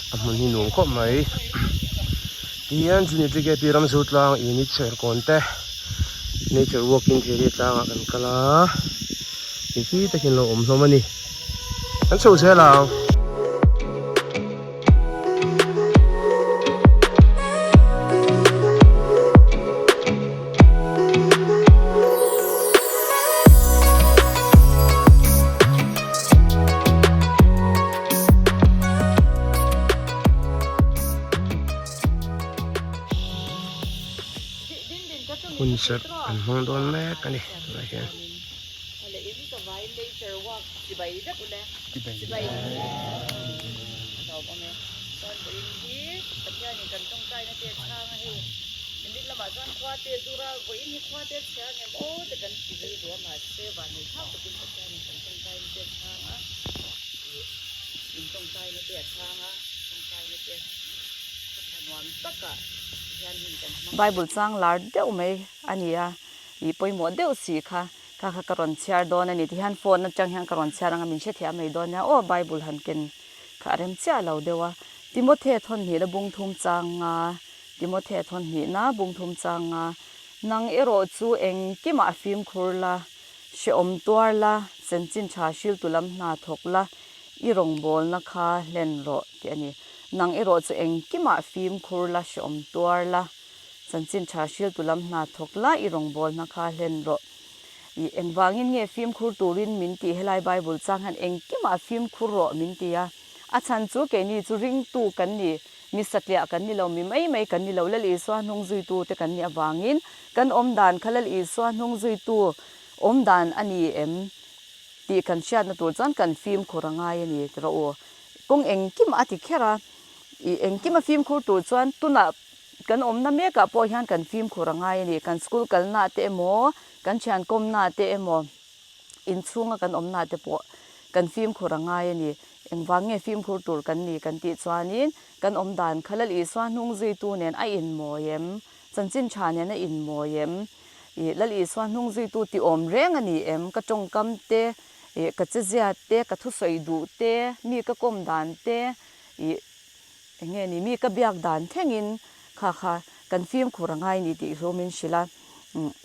A hmun hi nuam khawp mai. Tihian Junior TKP Ramzul tlang unit Serkawn te nature walk in Theri tlangah kan kal a, hei takin lo awm hlawm a ni. Kan chho zel ang. Hun serh an hmang dawn mek a ni tunah hian. Bible chang lar deuh mai a ni a, ih pawimawh deuh si kha kha kha ka rawn chhiar dawn a ni tihian phone atang hian ka rawn chhiar ang a min hrethiam mai dawn nia aw Bible han ken kha a rem chiah lo deuh a Timothy thawn hnihna bung thum chang a Timothy thawn hnihna bung thum chang a nang erawh chu engkimah fimkhur la Hrehawm tuar la, chanchin tha hriltu lam hna thawk la, i rawngbawlna kha hlen rawh tih a ni. Nang erawh chu engkimah fimkhur la, hrehawm tuar la, chanchin tha hriltu lam hna thawk la, i rawngbawlna kha hlen rawh. I engvangin nge fimkhur turin min tih helai Bible chang hian engkimah fimkhur rawh min ti a. A chhan chu keini chu ringtu kan ni, mi satliah kan ni lo, mi mai mai kan ni lo, Lal Isua hnung zuitute kan nih avangin kan awm dan kha Lal Isua hnung zuitu awm dan a ni em tih kan hriatna tur chuan kan fimkhur a ngai a ni ti rawh u. Kawng engkim a ti kher a, ih engkim a fimkhur tur chuan tunah kan awmna mekah pawh hian kan fimkhur a ngai a ni, kan school kalna te emaw, kan thian kawmna te emaw, inchhunga kan awmna te pawh kan fimkhur a ngai a ni. Engvang nge fimkhur tur kan ni kan tih chuanin kan awm dan kha Lal Isua hnung zuitu nen a inmawi em? Chanchin tha nen a inmawi em? Ih, Lal Isua hnung zuitu ti awm reng a ni em? Ka tawngkam te, ih, ka chezia te, ka thusawi duh te, mi ka kawm dan te, ih, eng nge ni, mi ka biak dan thlengin kha kha kan fimkhur a ngai ni tih hlawm in hrilh a.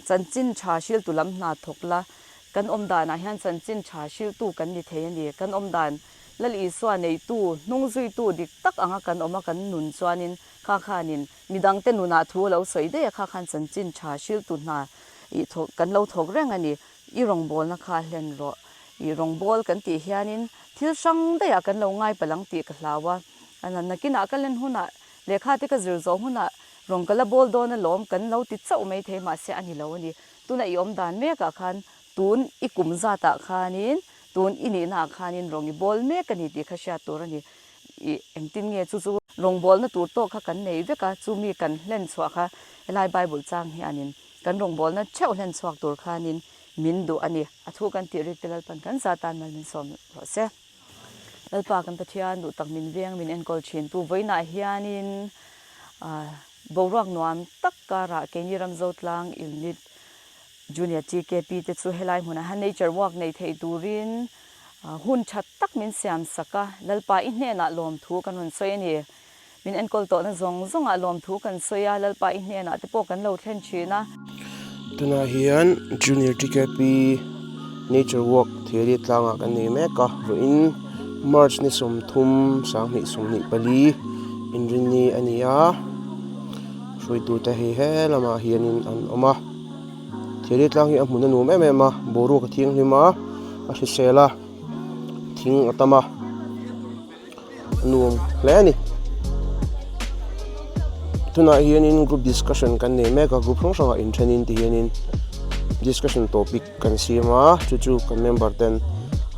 Chanchin tha hriltu lam hna thawk la, kan awm danah hian chanchin tha hriltu kan ni thei a ni. Kan awm dan Lal Isua neitu, hnung zuitu dik tak anga kan awm a kan nun chuanin kha khanin midangte nunah thu a lo sawi daih a, kha khan chanchin tha hriltu hna ih thawk kan lo thawk reng a ni. I rawngbawlna kha hlen rawh. I rawngbâwl kan tih hianin thil hrang daihah kan lo ngai palh ang tih ka hlau a. A nakinah ka len hunah lehkha te ka zir zawh hunah rawn ka la bâwl dawn alawm kan lo ti chauh mai thei mahse a ni lo a ni. Tuna i awm dan mekah khan tun i kum zatah khanin tun i nihnaah khanin rawn i bâwl mek a ni tih kha hriat tur a ni. I engtin nge chu chu rawngbâwlna tur tawk kha kan nei vek a, chumi kan hlen chhuah kha helai Bible chang hianin kan rawngbâwlna theuh hlen chhuak tur khanin Min duh a ni. A thu kan tih rik te Lalpan kan za tan mal min sawm rawh se. Lalpa kan Pathian duh tak min veng min enkawl thin tu vawiinah hianin boruak nuam tak karah keini Ramzotlang Unit Junior TKP te chu helai hmunah hian nature walk nei thei turin hun tha tak min siam sak a, Lalpa i hnenah lawmthu kan rawn sawi a ni. Min enkawl tawhna zawng zawngah lawmthu kan sawi a, Lalpa i hnenah te pawh kan lo thlen thin a. Tunah hian Junior TKP Nature Walk Theory tlangah kan nei mek a, vawiin March ni 30 2024 inrinni a ni a, hruaitute hei he lamah hianin an awm a, Theory tlang hi a hmun a nuam em em a, boruak a thianghlim a, a hrisel a, thing a tam a. a nuam hle a ni tunah hianin group discussion kan nei mek a group hrang hrangah inthenin ti hianin discussion topic kan siam a chu chu kan member ten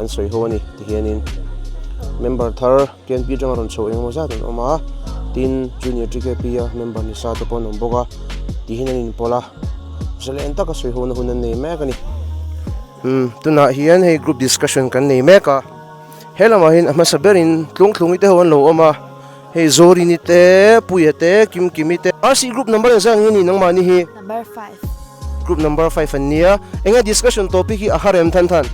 an sawi ho a ni ti hianin member thar K N P atanga rawn chhoh engemaw zat an awm a tin junior T K P a member ni sa te pawh an awm bawk a ti hian an inpawlh a zalen taka sawi ho na hun an nei mek a ni umm tunah hian hei group discussion kan nei mek a. He lamah hian a hmasa berin tlungthlungi te ho an lo awm a, hei Zorini te, Puia te, Kimkimi te. RC group number engzat nge ni nangmahni hi? Number 5. Group number 5 an nia. Enge discussion topic hi a har em than than?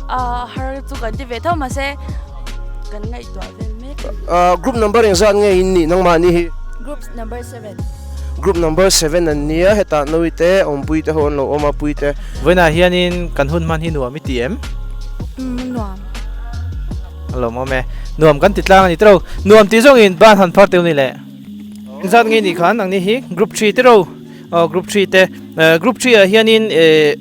A har chu kan ti ve tho mahse kan ngaihtuah vel mek. Group number engzat nge in nih nangmahni hi? Group number 7. Group number 7 an nia, hetah nawi te, awmpui te ho an lo awm a, pui te. Vawiinah hianin kan hun hman hi nuam i ti em? Umm nuam. A lawmawm e. Nuam kan ti tlang a ni tiro. Nuam tih zawngin ban han phar teuh ni le. Engzat nge nih khan nangni hi group 3 tiro. Aw group 3 te. Group 3 ah hianin eh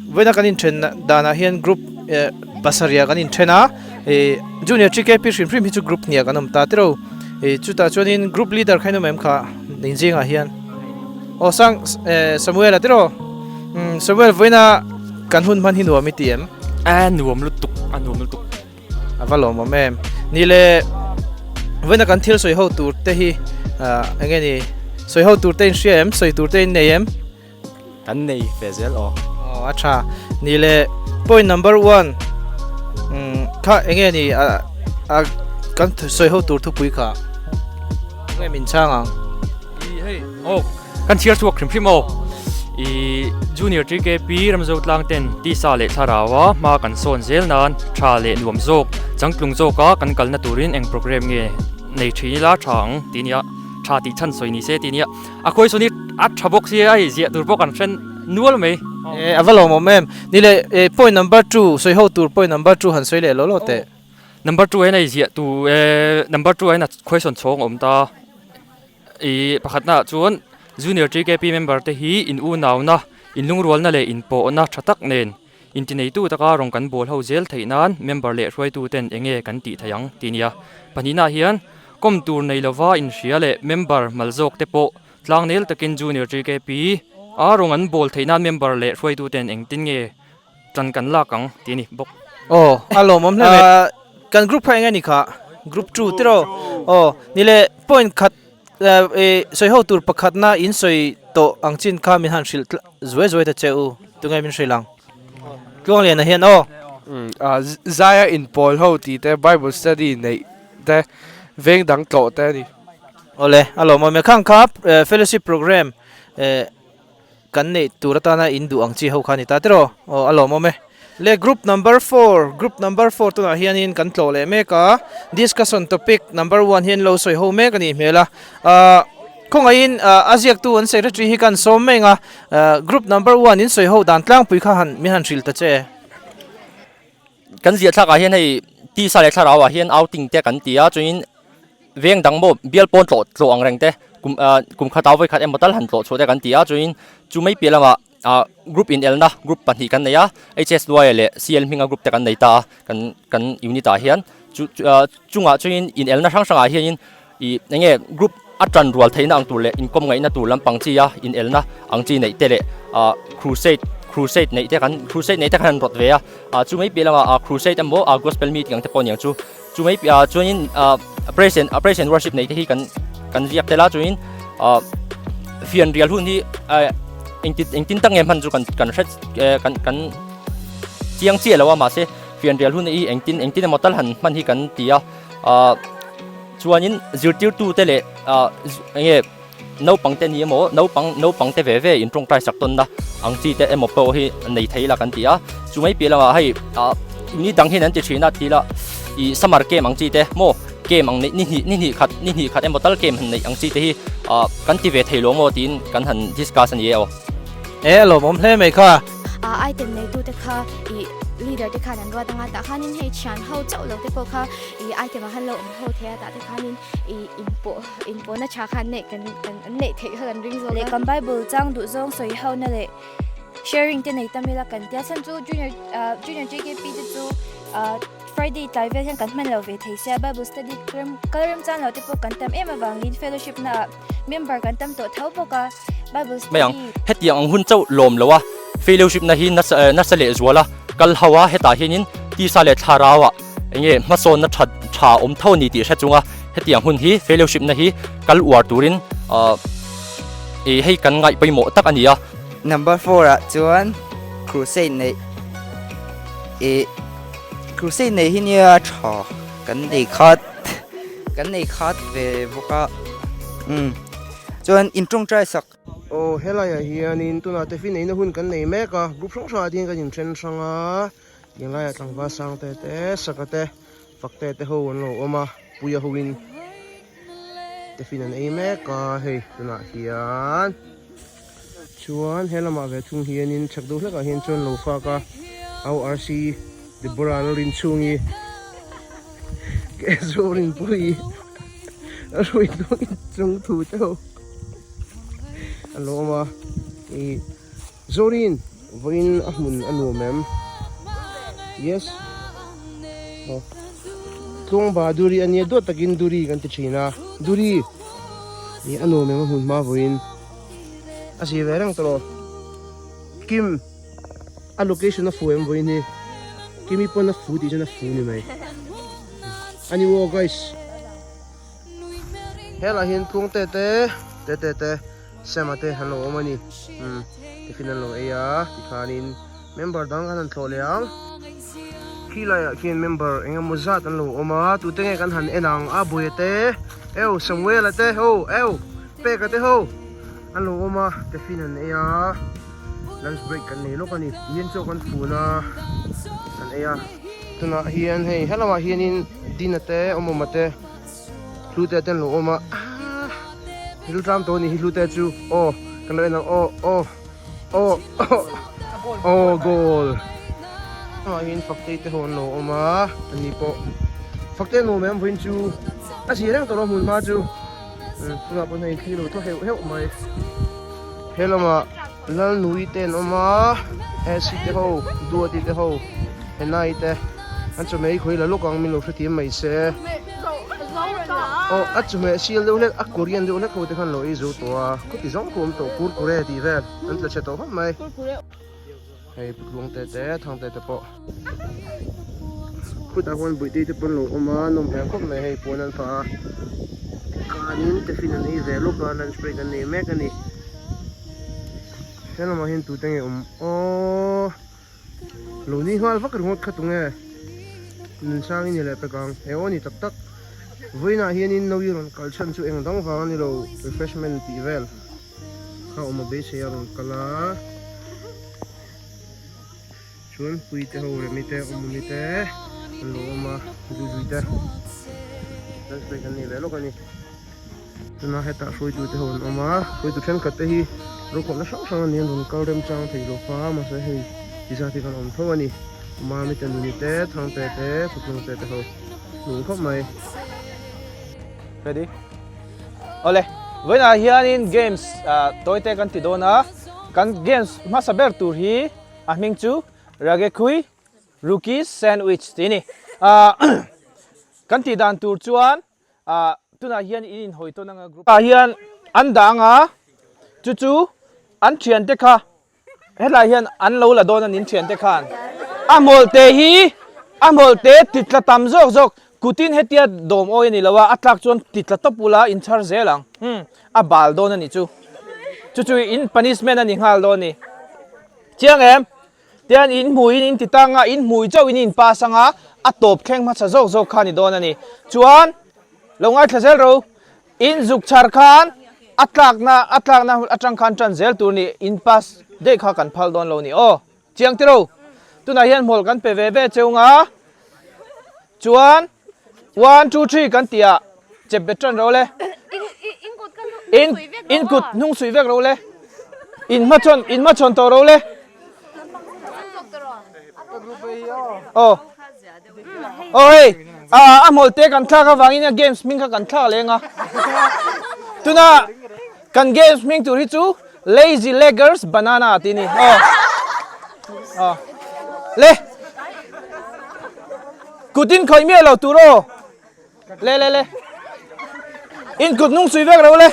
vawiina kan inthen danah hian group eh pasarih ah kan inthen a. Ih junior TKP hrim hrim hi chu group hniah kan awm ta tiro. Ih chutah chuanin group leader kha in awm em kha inzingah hian. Aw sang eh Samuel a tiro. Umm Samuel vawiina kan hun hman hi nuam i ti em? A nuam lutuk a nuam lutuk. A va lawmawm em. Ni le vawiina kan thil sawi ho tur te hi ah eng nge ni sawi ho tur te in hria em sawi tur te in nei em? Kan nei ve zel aw. Aw a tha. Ni le point number one umm kha eng nge ni a a kan sawi ho tur thupui kha eng nge min chhang ang? I hei aw kan chhiar chhuak hrim hrim aw. I junior TKP Ramzo tlang ten tisa leh thlarau a hma kan sawn zel nan tha leh nuam zawk changtlung zawk a kan kalna turin eng program nge nei thin ila tha ang tih nia tha tih chhan sawi ni se tih nia. A khawi sawn hi a tha bawk sia hei ziah tur pawh kan hren nual mai. E a va lawmawm em. Ni le e point number 2 sawi ho tur point number 2 han sawi leh lo lo teh. Number 2 hian hei ziah tur e number 2 hian a khawi sawn chhawng a awm ta. I pakhatna ah chuan junior TKP member te hi in unauna in lungrualna leh inpawhna tha tak nen Intineitu taka rawn kan bawl ho zel theih nan member leh hruaitu ten eng nge kan tih theih ang tih nia. Pahnihna hian kawm tur nei lova inhria leh member mal zawk te pawh tlangnel takin Junior TKP a rawn an bawl theih nan member leh hruaitu ten engtin nge tan kan lak ang tih a ni bawk. Aw, a lawmawm hle mai. Kan group kha eng nge ni kha? Group 2 tiraw? Aw, ni le point khat Sawi ho tur pakhatna in sawi tawh ang chin kha min han hrilh zuai zuai ta che u, tunge min hrilh ang? Tluangliana hian aw. Zaia inpawl ho tih te, Bible study neih te, veng dang tlawh te a ni. Awle, a lawmawm e. Khang kha fellowship program Kan neih tur atana in duh ang chi ho kha a ni ta tiraw? Aw a lawmawm e. Le group number four, group number four tunah hianin kan tlawh leh mek a, discussion topic number one hian lo sawi ho mek a nih hmel a. Ahh khawngaihin a ziaktu an secretary hi kan sawm mek a, group number one in sawi ho dan tlangpui kha han min han hrilh ta che. Kan ziah thlakah hian hei tisa leh thlarau ah hian outing te kan ti a, chuanin veng dang maw bial pawn tlawh tlawh ang reng te kum ah kum khat ah vawikhat emaw tal han tlawh chhuah te kan ti a, chuanin chu mai piah lamah ah group inelna group pahnih kan nei a, HSY leh CL hminga group te kan nei ta a, kan kan unit ah hian chu ah chungah chuanin inelna hrang hrangah hianin ih eng nge group a tan rual theihna ang tur leh inkawm ngaihna tur lampang chi a inelna ang chi neih te leh ah crusade crusade neih te kan crusade neih te khan an rawt ve a ah chu mai piah lamah ah crusade emaw ah gospel meeting ang te pawh a ni ang chu chu mai piah ah chuanin ah praise and praise and worship neih te hi kan kan ziak tel a chuanin ah fianrial hun hi ah engti engtin tak nge hman chu kan kan hre kan kan chiang chiah lo a mahse fianrial hun hi engtin engtin emaw tal han hman hi kan ti a ah. Chuanin zirtirtute leh ah eng nge naupang te ni emaw naupang naupang te ve ve in tawngtai sak tawnna ang chi te emaw pawh hi nei thei ila kan ti a, chu mai piah lamah hei ah ni dang hian an ti thin a ti ila ih summer camp ang chi te maw camp ang neih ni hnih ni hnih khat ni hnih khat emaw tal camp han neih ang chi te hi ah kan ti ve thei lo maw tiin kan han discuss a ni e aw. E a lawmawm hle mai kha. A item neitute kha ih leader te khan an ruat anga tah khanin hei thian ho chauh lo te pawh kha I item ah khan lo awm ho thei a tah te khanin i inpawh inpawhna tha khan neih kan kan an neih theih kha kan ring zawk a. Leh kan Bible chang duh zawng sawi ho na leh sharing te nei tam ila kan tia chhan chu junior ah junior JKP te chu ah Friday tlai vel hian kan hman lo ve thei sia Bible study rem kal rem chan lo te pawh kan tam em avangin fellowship na ah member kan tam tawh tho bawk a Bible Mai ang, study. hetiang ang hun chauh lawm lo a fellowship na hi nasa nasa leh zual a kal ho a hetah hianin tisa leh thlarau ah Enge hmasawnna tha tha awm tho a ni tih hre chunga hetiang hun hi fellowship na hi kal uar turin ahh ih hei kan ngaih pawimawh tak a ni a. Number four ah chuan crusade neih ih crusade neih hi nia tha kan nei khat kan nei khat ve bawk a umm chuan in tawngtai sak. Aw helaiah hianin tunah te fineina hun kan nei mek a group hrang hrangah te hian kan inthen hrang a. Tinglaiah tlangval sang te te saka te Fakte te ho an lo awm a Puia ho in tiffin an ei mek a hei tunah hian chuan he lamah ve thung hianin chhak deuh hlekah hian chuan lo fak a au RC Deborah an rin chhung hi ke zo rin pui a hrui chung thu te ho an lo awm a ih Zorin vawiin a hmun a nuam em yes aw Tlawngba Duri a nia duat takin Duri kan ti thin a Duri ih a nuam em a hmun hma vawiin a zir ve reng tawh Kim. A location a fu em vawiin hi Kimi pawn a fu tih chuan a fu ni mai a ni aw guys helaiah hian tluang te te te te te Sam-a te an lo awm a ni umm tiffin an lo ei a tikhanin member dang kan han thlawh leh ang khilaiah khian member eng emaw zat an lo awm a tute nge kan han en ang a Buaia te eu Samuel-a te ho eu Peka te ho an lo awm a tiffin an ei a. Lunch break kan nei lawk a ni tihian chaw kan fun a kan ei a tunah hian hei helamah hianin dina te awmawma te hlute te an lo awm a aaa hlu tlam tawh a nih hi hlute chu aw kan lo en ang aw aw aw aw goal tunah hian faktei te ho an lo awm a ani pawh faktei a nuam em vawiin chu a zir reng tawh lo hmun hma chu tunah pawh hei thli lo thaw heuh heuh mai. He lamah Lalnui te an awm a, Esi te ho, Duati te ho, Henai te an chawhmeh hi khawi la lawk ang min lo hrethiam mai se. Aw a chawhmeh sial deuh hlek a Korean deuh hlek ho te khan lo ei zo tawh a, khawti zawng pawh awm tawh Kurkure tih vel an tla chhe tawh khawp mai. Hei Putluang te te Thang te te pawh khutah khuan Buitei te pawh an lo awm a nawm hmel khawp mai hei puan an phah a tikhanin tiffin an ei ve lawk a lunch break an nei mek a ni he lamah hian tute nge awm aww lo ni nghal vak ringawt kha tunge nunsang i ni leh pek ang he aw ni tak tak vawiinah hianin naui rawn kal chhan chu eng dang vang a ni lo refreshment tih vel. Kha awm a beisei a rawn kal a chuan pui te ho remi te awmawmi te an lo awm a zui te lunch break an nei ve lawk a ni tuna hetah hruaitu te ho an awm a hruaitu thenkhat te hi rokhawlhna hrang hrang a ni an rawn kal remchang thei lo va mahse hei ti zat hi kan awm tho a ni mami te nuni te thangte te thutlung te te ho hnung khawp mai. Ready? Awle, vawiinah hianin games tawite kan ti dawn a, kan games hmasa ber tur hi a hming chu Ragekhui Rookie Sandwich tih a ni. Kan tih dan tur chuan tunah hian in inhawi tawn anga group ah hian an dah anga chu chu an thiante kha Helai hian an lo la dawn a nin thiante khan a hmawlhte hi a hmawlhte ti tla tam zawk zawk kutin hetia dawm awi a ni lo a a tlak chuan ti tla tawp ula in chhar zel ang hmm a bal dawn a ni chu chu chu in punishment a ni nghal dawn a ni chiang em tian in hmuiin in ti tang a in hmui chauh in in pass anga a tawp thleng hmasa zawk zawk kha a ni dawn a ni chuan lo ngaithla zel ro. In zuk chhar khan a tlakna a tlakna atang khan tan zel tur ni in pass daih kha kan phal dawn lo ni aw. Chiang tiro. Tunah hian hmawlh kan pe ve ve cheu nga chuan one two three kan tih ah chep bet tan ro le. In in kut hnung suih vek ro le. In hmachhawn in hmachhawn tawh ro le. Aw. Aw hei a hmawlh te kan thlak avangin a games hming kha kan thlak leng a tuna kan games hming tur hi chu lazy leggers banana tih a ni aw aw le kutin khawih miah lo tur aw le le le in kut hnung sui vek ro le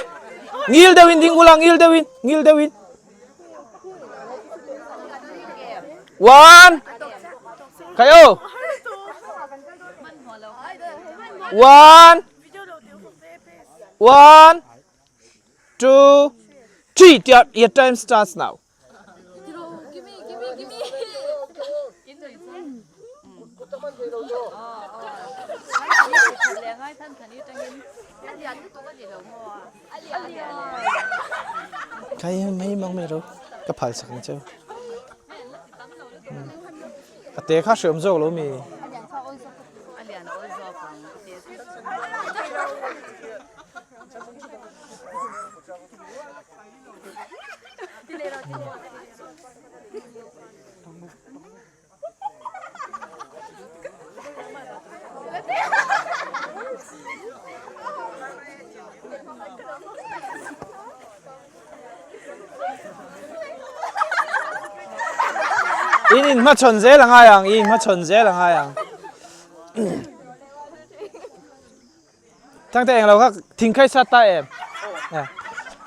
ngil deuhin ding ula ngil deuhin ngil deuhin One. Kayo. One. One. Two. Three. Your time starts now. Kai mai mang mai ro ka phal sak ang cheu. A te kha hriam zawk lo mi. A lian a awl zawk ang ka ti. In in hmachhawn zel a ngai ang, in hmachhawn zel a ngai ang. Thangte englo kha thingkhai sat ta em?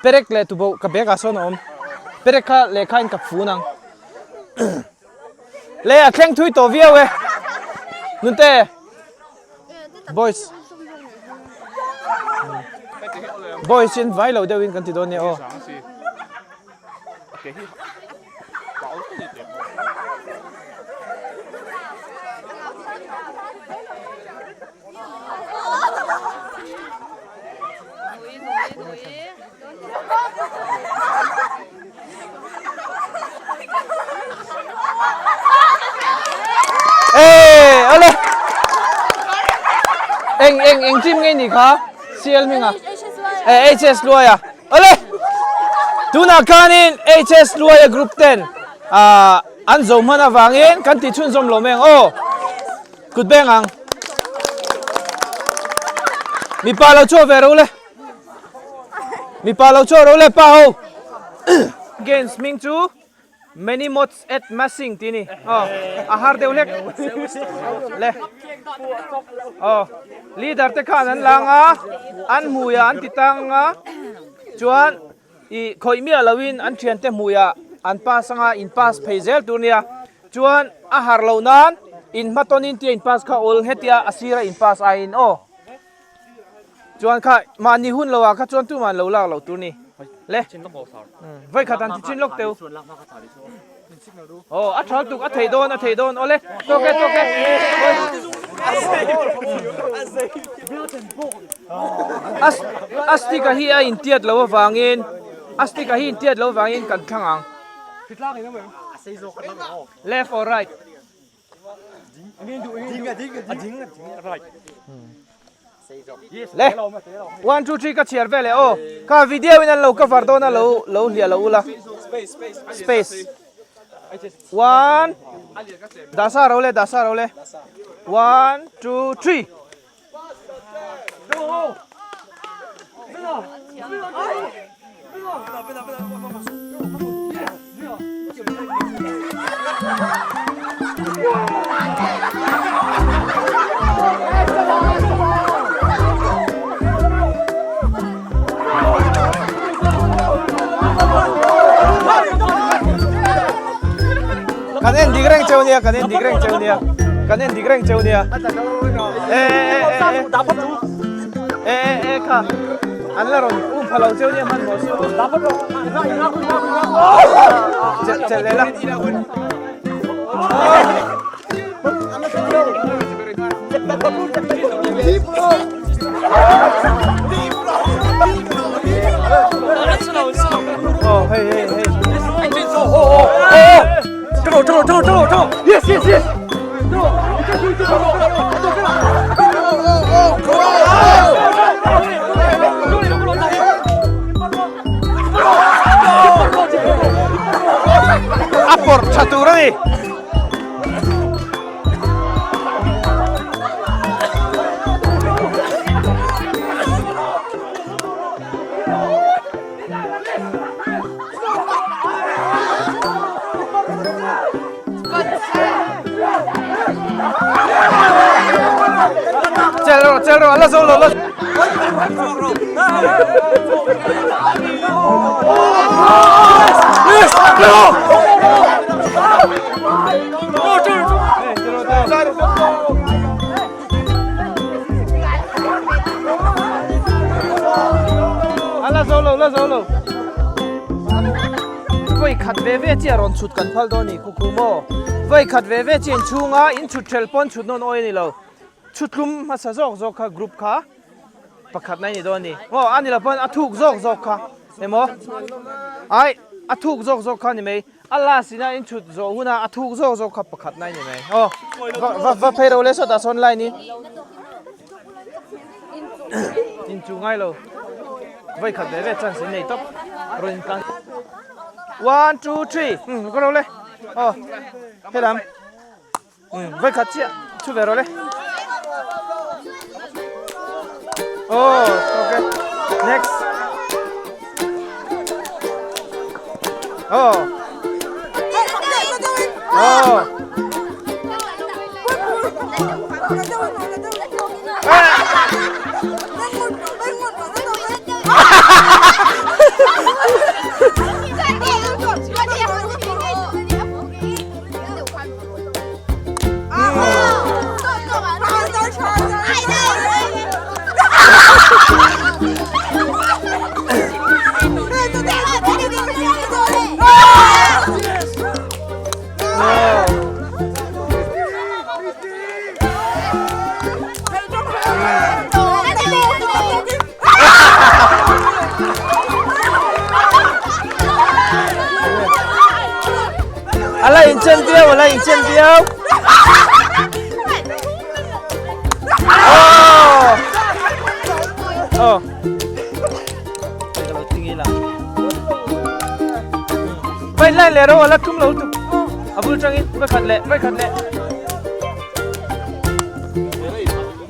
Perek leh tuboh ka bag ah sawn a awm. Perek kha lehkha in ka fun ang. Le a thleng thui tawh viau e. Nunte. Boys. Boys in vai lo deuh in kan ti dawn nia aw. Ê, ole. Eng eng eng team nge ni kha? CL minga. Ê, HS Luaia. Ole. Tunah khanin HS Luaia group ten ah an zo hman avangin kan ti chhunzawm lo mai ang aw. Kut beng ang. Mipa lo chhuah ve ro le. Mipa lo chhuah ro le pa ho. Games hming chu Many Mods at Massing tih a ni. Aw, a har deuh hlek. Le. Aw, leader te khan an lang a, an hmuiah an ti tang a, chuan I khawih miah loin an thiante hmuiah an pass anga in pass phei zel tur nia. Chuan a har loh nan in hmatawnin tia in pass kha awl hetia a sira in pass aiin aw. Chuan kha mahni hun lo ah kha chuan tumah an lo lak loh tur ni. Le. Vawi khat an ti chin lawk teu. Aw a tha tuk a thei dawn a thei dawn awle tawk e tawk e. A stick a hi a intiat lo avangin a stick a hi intiat lo avangin kan thlang ang. Left or right? Le 1 2 3 ka chhiar vel e aw kha video in an lo cover dawn a lo lo hliah lo ula space 1 dasa ro le dasa ro le 1 2 3 Kan en dik reng cheu nia, kan en dik reng cheu nia, kan en dik reng cheu nia. E e e e e e e kha an la rawn um pha lo cheu nia hman maw su. Chelh chelh leh la. Oh hey hey hey. Oh oh oh. Go go go go go. Yes yes yes. A pawrh tha tur a ni. Chel rawh chel rawh a la zo lo la A la zo lo la zo lo Vawi khat ve ve chi a rawn chhut kan phal dawn a ni Khuku maw Vawi khat ve ve chi inchhunga inchhut ṭhel pawn chhut nawn awi a ni lo Chhutlum hmasa zawk zawk kha group kha pakhat na ni dawn a ni. Aw a ni lo pawn a thuk zawk zawk kha emaw ai a thuk zawk zawk kha ni mai. A last ina in chhut zawh huna a thuk zawk zawk kha pakhat na a ni mai. Aw va va phei ro le sawtah sawn line hi in chu ngai lo. Vai khat ve ve chance in nei tawp. Rawn in tlan. 1 2 3 ka ro le. Aw helam. Vai khat chiah chu ve rawh le. Oh, okay. Next. Oh. Oh. A la inchen viau, a la inchen viau. Oh! Oh. Vai lai leh ro a la tum lo tuk. A bul tangin vai khat leh, vai khat leh.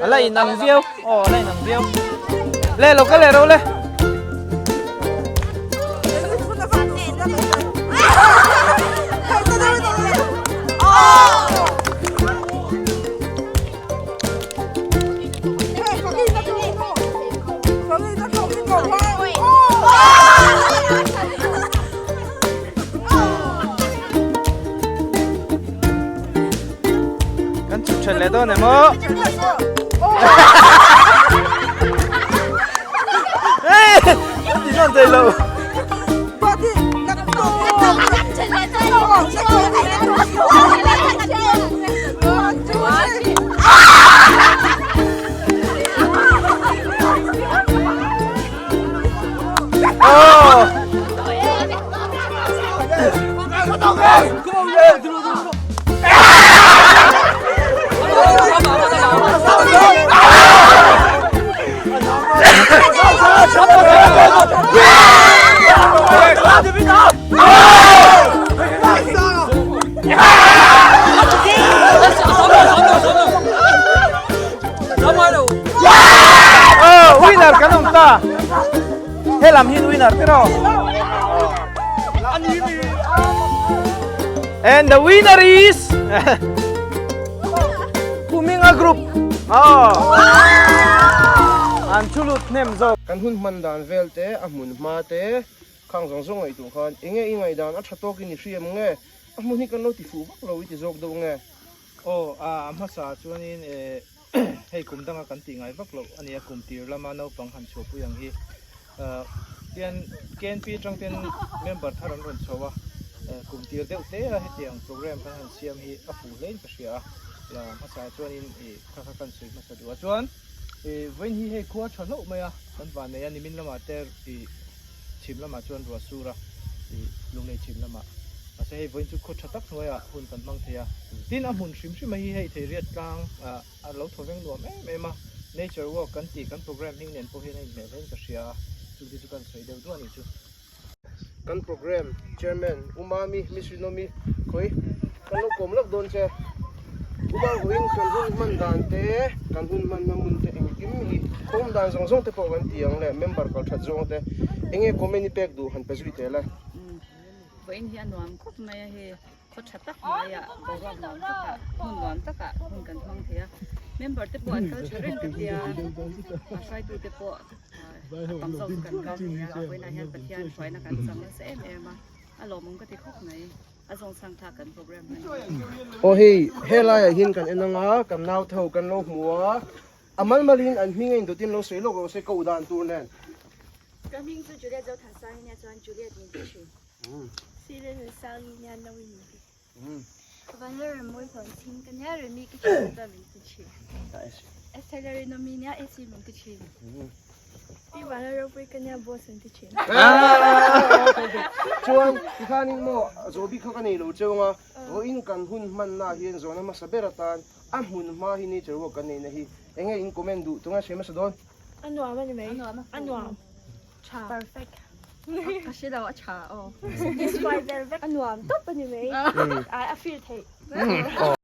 A la inang viau. Oh, a la inang viau. Le lo ka leh ro le. Kan chhuk then leh dawn em aw. Ti nawn thei lo. Winner kan awm ta. Helam hi winner te rawh. And the winner is Puminga group. Oh. An chulut hnem zawk. Kan hun hman dan vel te, a hmun hma te, khang zawng zawng ngaihtuah khan enge i ngaihdan a tha tawkin i hriam nge? A hmun hi kan lo ti fuh vak lo i ti zawk deuh nge? Aw, a hmasa chuanin hei kum danga kan tih ngai vak loh a nia, kum tir lama naupang han chhuahpui ang hi. Tian KNP atang ten member thar an rawn chho a, kum tir deuh te a hetiang program kan han siam hi a fuh hlein ka hria a, la hmasa chuanin kha kha kan sawi hmasa duh a. Chuan vawiin hi hei khua tha hlauh mai a, kan vannei a, nimin lamah te chhim lamah chuan ruah sur a, lunglei chhim lamah. Mahse hei vawiin chu khaw tha tak hnuaiah hun kan hmang thei a. Tin a hmun hrim hrim a hi hei Theiriat tlang a lo thaw veng nuam em em a, Nature Walk kan tih kan program hming nen pawh hian a inhmeh hlein ka hria a, chungte chu kan sawi deuh duah a nih chu. Kan program chairman U Mami, Miss Rinomi khawi kan lo kawm lawk dawn che. U Manghuin kan hun hman dan te, kan hun hmanna hmun te engkim hi khawm dan zawng zawng te pawh kan ti ang le, member kal that zawng te enge comment i pek duh han pe zui tel e. Vawiin hi a nuam khawp mai a hei. Khaw tha tak hnuaiah boruak nuam takah hmun nuam takah hun kan hmang thei a, member te pawh an kal tha reng ka tia, a hruaitu te pawh a tam zawk chu kan kal thei a, vawiinah hian Pathian hruaina kan chang nasa em em a, a lawmawm ka ti khawp mai, a zawngchhang thlak kan program hman hi. Aw hei helaiah hian kan en anga kan naute ho kan lo hmu a, a mal malin an hming a indawtin lo sawi lawk rawh se koh dan tur nen. Ka hming chu Juliet Zothansangi nia chuan Juliet min ti thin. Pi Vana ropui ka nia boss an ti thin. Chuan tikhanin maw zawh bik kha ka nei lo cheu anga vawiin kan hun hmanna hian zawhna hmasa ber atan a hmun hma hi nature walk kan neihna hi enge in comment duh tunge hre hmasa dawn? A nuam a ni mai. A nuam. Tha. Perfect. Ka hre lo a tha aw. Satisfy vel vek. A nuam tawp a ni mai. A feel theih.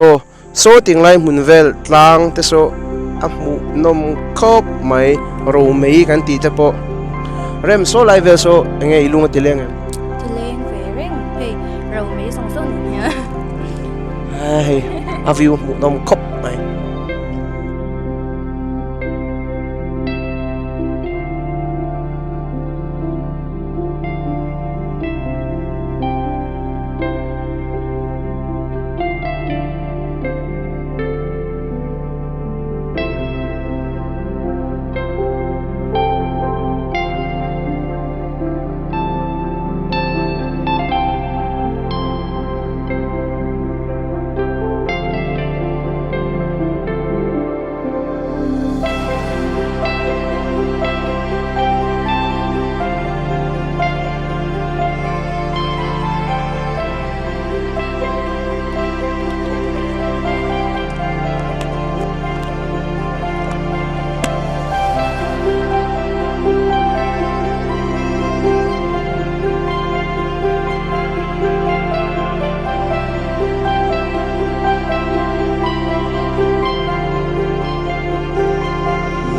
Aw saw tinglai hmun vel tlang te saw a hmuh nawm khawp mai romei kan tih te pawh rem saw lai vel saw enge i lung a ti leng em? Ti leng ve reng hei romei zawng zawng nen hian. Hei a view hmuh nawm khawp mai.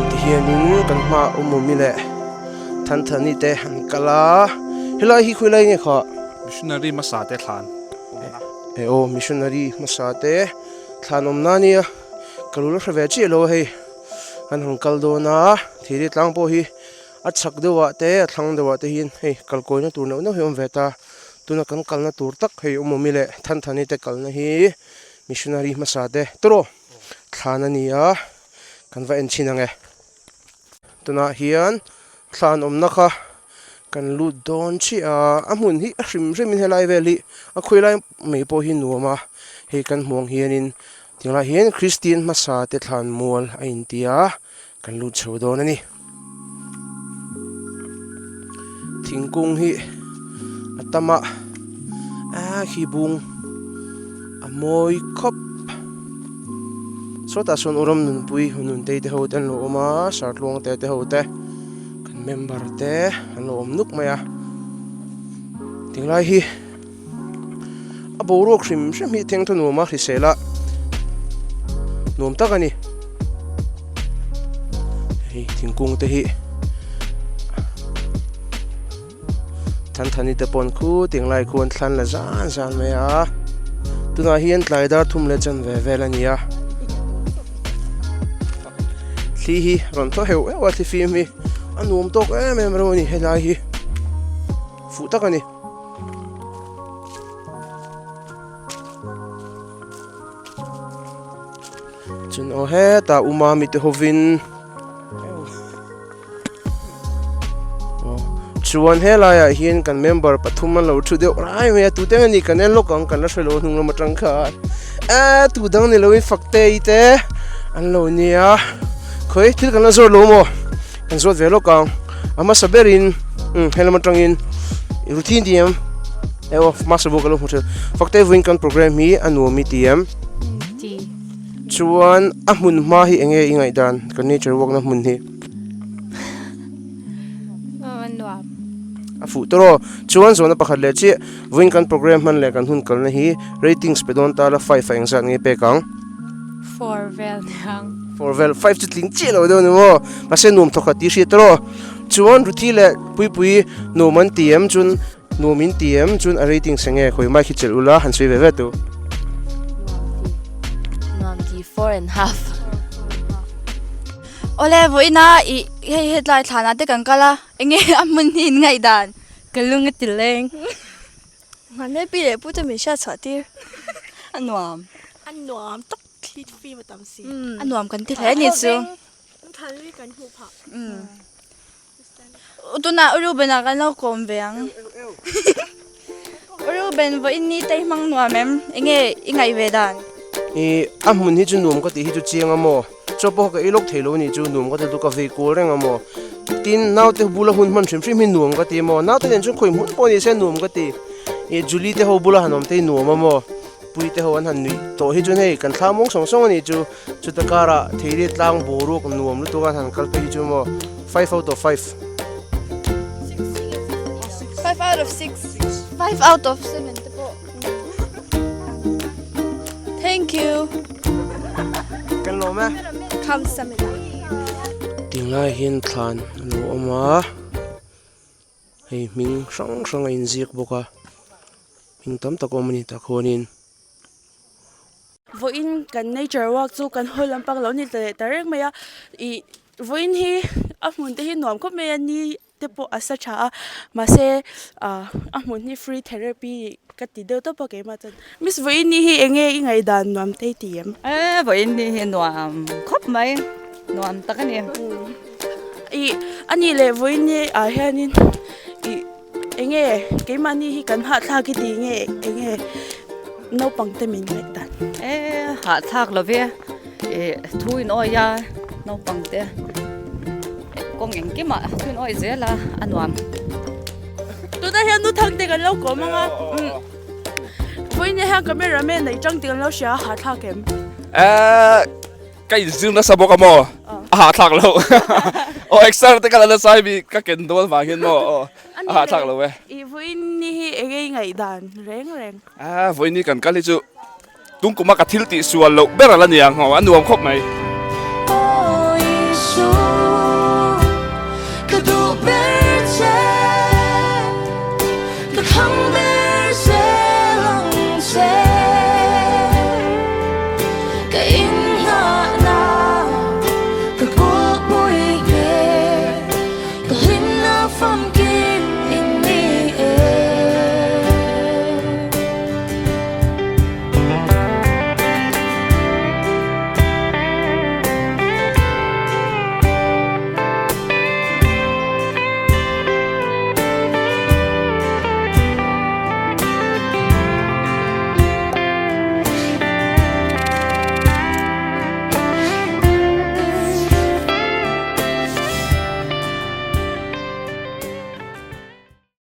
Tihianin kan hmaah awmawmi leh Thanthani te an kal a, helai hi khawilai nge kha? Missionary hmasa te thlan awmna. E aw missionary hmasa te thlan awmna ania ka lu la hre ve chiah lo a hei an han kal dawn a thiri tlang pawh hi a chhak deuhah te a thlang deuhah te hian hei kalkawina tur neuh neuh hi a awm ve ta. Tuna kan kalna tur tak hei awmawmi leh Thanthani te kalna hi missionary hmasa te tawrh thlan a ni a, kan va en chhin ang e. Tunah hian thlan awmna kha kan lut dawn chiah a, a hmun hi a hrim hrimin helai vel hi a khawi lai mai pawh hi nuam a, hei kan hmuh ang hianin tunah hian Kristian hmasa te thlan mual a inti a. Kan lut chho dawn a ni. Thingkung hi a tam a, a khi bung a mawi khawp. Sawtah sawn Uram Nunpui Nuntei te ho te an lo awm a, Sartluang te te ho te kan member te an lo awm nuk mai a. Tinglai hi. A boruak hrim hrim hi thengthaw nuam a hrisel a nuam tak a ni hei thingkung te hi Thanthani te pawn khu tinglai khu an thlan la zan zan mai a tunah hian tlai dar thum leh chanve vel a ni a thli hi rawn thaw heuh heuh a thli fim hi a nuam tawk em em reuh a ni helai hi fuh tak a ni. Chun aw hetah u mami te hovin chuan helaiah hian kan member pathum an lo thu deuh rai mai a tute nge ni kan en lawk ang kan la hre lo hnung lam atang khan eh tu dang ni loin Faktei te an lo nia khawi thil kan la zawt lo maw. Kan zawt ve lawk ang a hmasa berin umm helam atangin routine tih em eh aw hmasa bawk ka lo hmu thin fakte vawiin kan program hi a nuam i ti em Ti. Chuan a hmun hma hi enge i ngaihdan kan nature walk na hmun hi A nuam. A fuh tawh aw chuan zawhna pakhat leh chiah vawiin kan program hman leh kan hun kalna hi ratings pe dawn ta la five ah engzat nge pek ang. Four vel niang. Four vel, five chu tling chiah lo deuh ni maw? Mahse nuam thawkhat tih hriat tawh. Chuan Ruthi leh Puipui nuam an ti em chuan nuam in ti em chuan a rating se nge khawi mai khi chelh ula han sawi ve ve tu. Nuam ti four and half. Awle vawiina ih hei hetlai thlanah te kan kal a enge a hmun hi in ngaihdan ka lung a ti leng. Mahni pi leh pu te min hriat chhuah tir. A nuam. A nuam tak thli fim a tam si. A nuam kan ti hle a ni chu. Thal kan hmuh phah. Tunah U Reuben ah kan lo kawm ve ang. U Reuben vawiin ni te hi hmang nuam em? Enge i ngaih ve dan? I a hmun hi chu nuam ka tih hi chu chiang a maw? Chaw pawh ka ei lawk thei lo a nih chu nuam ka ti chu ka vei kual reng a maw? Tin, naute bula hun hman hrim hrim hi nuam ka ti maw? Naute nen chuan khawi hmun pawh ni se nuam ka ti. Ih Julie te ho bula han awm te hi nuam a maw? Pui te ho an han nuih tawh hi chuan hei kan thla mawng sawng sawng a nih chu. Chuta karah theiri tlang boruak nuam lutuk a han kal phei hi chu maw? Five out of five. Five out of six. Five out of seven te pawh. Thank you. Kan lawm e. Khamsamila. Tinglai hian thlan a lo awm a, hei hming hrang hrang a inziak bawk a, hming tam tak a awm a ni tah khuanin. Vawiin kan nature walk chu kan haw lampang lo ni ta leh ta reng mai a, ih vawiin hi a hmun te hi nuam khawp mai a ni te pawh a sa tha a mahse ah a hmun hi free therapy ka ti deuh tawp a keimah chuan miss vawiin ni hi eng nge i ngaihdan nuam te i ti em? E vawiin ni hi nuam khawp mai nuam tak a ni. Ih a nih leh vawiin ni ah hianin ih eng nge keimahni hi kan hahthlak i ti nge eng nge naupang te min ngaihdan? E hahthlak lo ve ih thu in awi a naupang te. Kawng engkimah thun awih zel a, a nuam. Tunah hian nu thang te kan lo kawm ang a, vawiin hian camera man neih tang tih kan lo hria a, hahthlak em? Ehh ka inzir nasa bawk a maw, a hahthlak lo. Aw exer te ka la nasa hemi ka ken dawn vang hian maw aw a hahthlak lo e. I vawiin ni hi eng nge i ngaihdan reng reng? Ehh vawiin ni kan kal hi chu tung kuma ka thil tih sual loh ber a la ni ang, a nuam khawp mai.